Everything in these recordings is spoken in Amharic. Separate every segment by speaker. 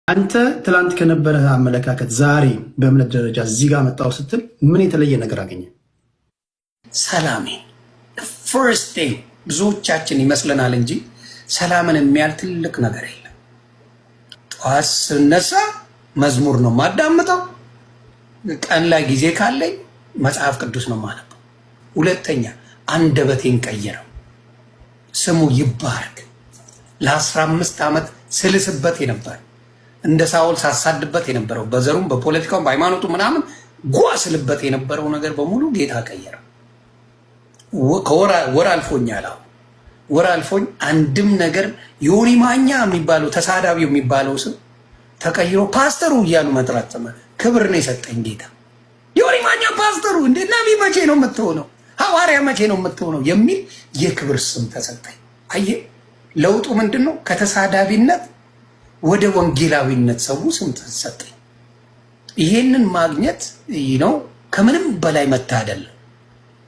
Speaker 1: አንተ ትላንት ከነበረ አመለካከት ዛሬ በእምነት ደረጃ እዚህ ጋር መጣው ስትል ምን የተለየ ነገር አገኘ?
Speaker 2: ሰላሜ first thing። ብዙዎቻችን ይመስለናል እንጂ ሰላምን የሚያህል ትልቅ ነገር የለም። ጠዋት ስነሳ መዝሙር ነው የማዳምጠው። ቀን ላይ ጊዜ ካለኝ መጽሐፍ ቅዱስ ነው የማነበው። ሁለተኛ አንደበቴን ቀየረው። ስሙ ይባረክ። ለ15 ዓመት ስልስበት የነበር፣ እንደ ሳውል ሳሳድበት የነበረው፣ በዘሩም በፖለቲካውም በሃይማኖቱ ምናምን ጓ ስልበት የነበረው ነገር በሙሉ ጌታ ቀየረው። ወር አልፎኛል። አሁን ወር አልፎኝ አንድም ነገር ዮኒ ማኛ የሚባለው፣ ተሳዳቢው የሚባለው ስም ተቀይሮ ፓስተሩ እያሉ መጥራት ክብር ነው የሰጠኝ ጌታ። ዮኒ ማኛ ፓስተሩ፣ እንደ ነቢይ መቼ ነው የምትሆነው? ሐዋርያ መቼ ነው የምትሆነው? የሚል የክብር ስም ተሰጠኝ። አየህ፣ ለውጡ ምንድን ነው? ከተሳዳቢነት ወደ ወንጌላዊነት ሰው ስም ተሰጠኝ። ይሄንን ማግኘት ነው ከምንም በላይ መታደል።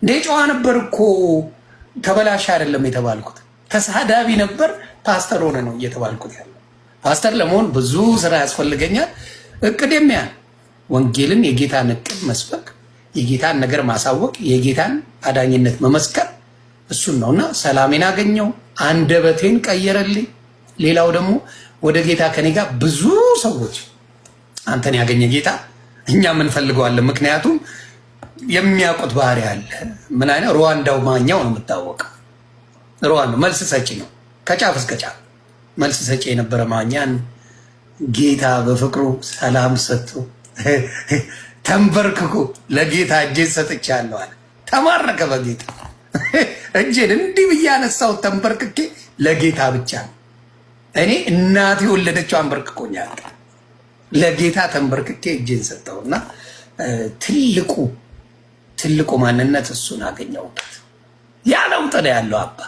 Speaker 2: እንደ ጨዋ ነበር እኮ፣ ተበላሽ አይደለም የተባልኩት። ተሳዳቢ ነበር፣ ፓስተር ሆነ ነው እየተባልኩት ያለው። ፓስተር ለመሆን ብዙ ስራ ያስፈልገኛል። እቅዴም ያ ወንጌልን፣ የጌታን እቅድ መስበክ፣ የጌታን ነገር ማሳወቅ፣ የጌታን አዳኝነት መመስከር እሱን ነው። እና ሰላሜን አገኘው፣ አንደበቴን ቀየረልኝ። ሌላው ደግሞ ወደ ጌታ ከኔ ጋር ብዙ ሰዎች፣ አንተን ያገኘ ጌታ እኛም እንፈልገዋለን። ምክንያቱም የሚያውቁት ባህሪ አለ። ምን አይነት ሩዋንዳው ማኛው ነው የምታወቀው። ሩዋንዳው መልስ ሰጪ ነው፣ ከጫፍ እስከ ጫፍ መልስ ሰጪ የነበረ ማኛን ጌታ በፍቅሩ ሰላም ሰጥቶ ተንበርክኮ ለጌታ እጄን ሰጥቻለሁ አለ። ተማረከ በጌታ። እጄን እንዲህ ብዬ ያነሳሁት ተንበርክኬ ለጌታ ብቻ ነው። እኔ እናቴ የወለደችው አንበርክኮኛል። ለጌታ ተንበርክኬ እጄን ሰጠውና ትልቁ ትልቁ ማንነት እሱን አገኘሁበት። ያ ለውጥ ነው ያለው አባ።